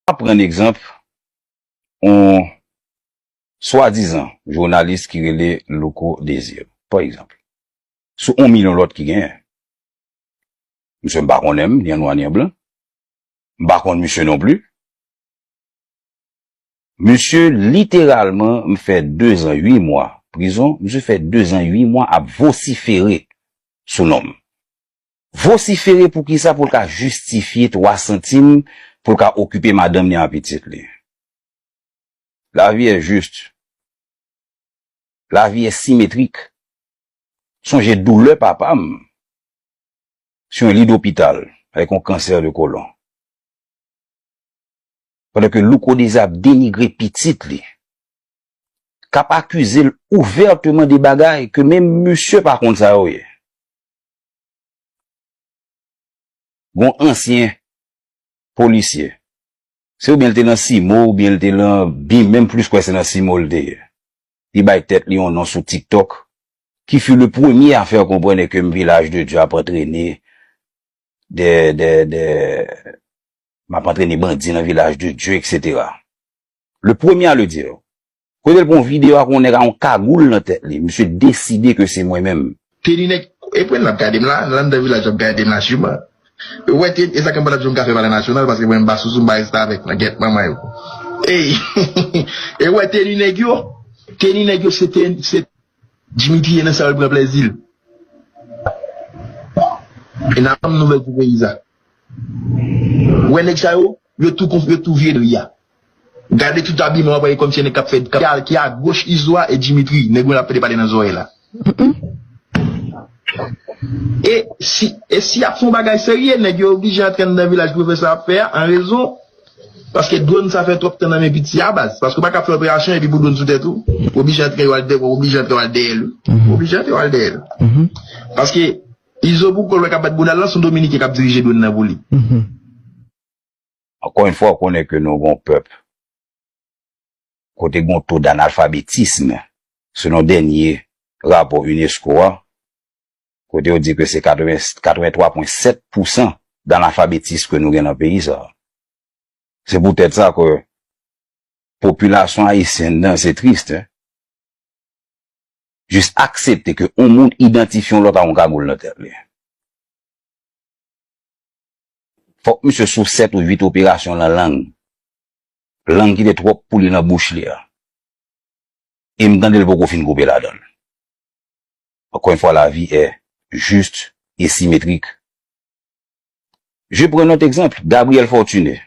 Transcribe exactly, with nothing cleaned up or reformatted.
Ap pran egzanp yon swadizan jounalis ki rele Louko Désir, pa egzanp, sou yon milyon lòt ki genyen. Misye m pa konnen m, ni an nwa ni an blan. M pa konn misye non pli. Misye literalman m fè dezan uit mwa prizon, misye fè dezan uit mwa ap vosifere sou non m. Vosifere pou kisa? Pou l ka jistifye twa santim pou l ka okipe madanm li ak pitit li. Lavi è jis. Lavi è simetrik. Sonje doulè papa m. Sou yon li dopital avèk yon kansè de kolon. Pandan ke Louko Désir ap denigre pitit li, k ap akize l ouvèteman de bagay ke menm misye pa konn sa yo ye. Gon ansyen polisye. Se oubyen l te nan Simo, oubyen l te nan bim, menm plis kwè se nan Simo l te ye. Li bay tèt li yon non sou TikTok, qui fut le premier à faire comprendre que Village de Dieu ap antrene de, de, de, m ap antrene bandi nan Village de Dieu, et cetera. Le premier à le dire. Kote l pran yon videyo ak yon nèg ak yon kagoul nan tèt li. Misye deside ke se mwen menm. Teni nèg, e pwen l ap gade m la, nan anndan vilaj l ap gade m la siman. Ou wè teni, e sa k anba l ap di m kafe palè nasyonal, paske mwen m pa sousou, m pa restavèk nan gèt manman yo. Ey, e ou wè teni nèg yo, teni nèg yo se teni, se Dimitri ye nan sa yo l pran plèzi l. E n ap ban m nouvèl pou peyi sa. Ou wè nèg sa yo, yo tou konf, yo tou vye de ya. Gade tout abiman w ap wè kòmsi nèg k ap fè, ki a, ki a goch Izo a e Dimitri, nèg yo l ap pede pale nan zòrèy la. E si, e si y ap fè yon bagay serye, nèg yo oblije antre anndan vilaj pou yo fè sa y ap fè a, an rezon, paske dwòn sa fè twòp tan nan men piti a baz. Paske w pa ka fè operasyon epi pou dwòn sou tèt ou, ou oblije antre w al dèyè, ou oblije antre w al dèyè l. Ou oblije antre w al dèyè l. Paske Izo pou kò l wè k ap bat bouda l lan, se yon Dominiken k ap dirije dwòn nan pou li. Ankò yon fwa, w konnen ke nou gon pèp kote gon to d'analfabetism, selon dènye rapò unesco a, kote yo di ke se katreven, katreven twa pwen sèt pousan d'analfabetism ke nou gen nan peyi sa. Se poutèt sa ke popilasyon ayisyèn nan, se tris, en. Jis aksepte ke yon moun idantifye yon lòt ak yon kagoul nan tèt li. Fòk misye sou sèt ou uit operasyon nan lang. Lang ki te twòp pou li nan bouch li a. E m tande l poko fin koupe ladan l. Encore une fois, la vie est juste et symétrique. Je prends un autre exemple, Gabriel Fortuné.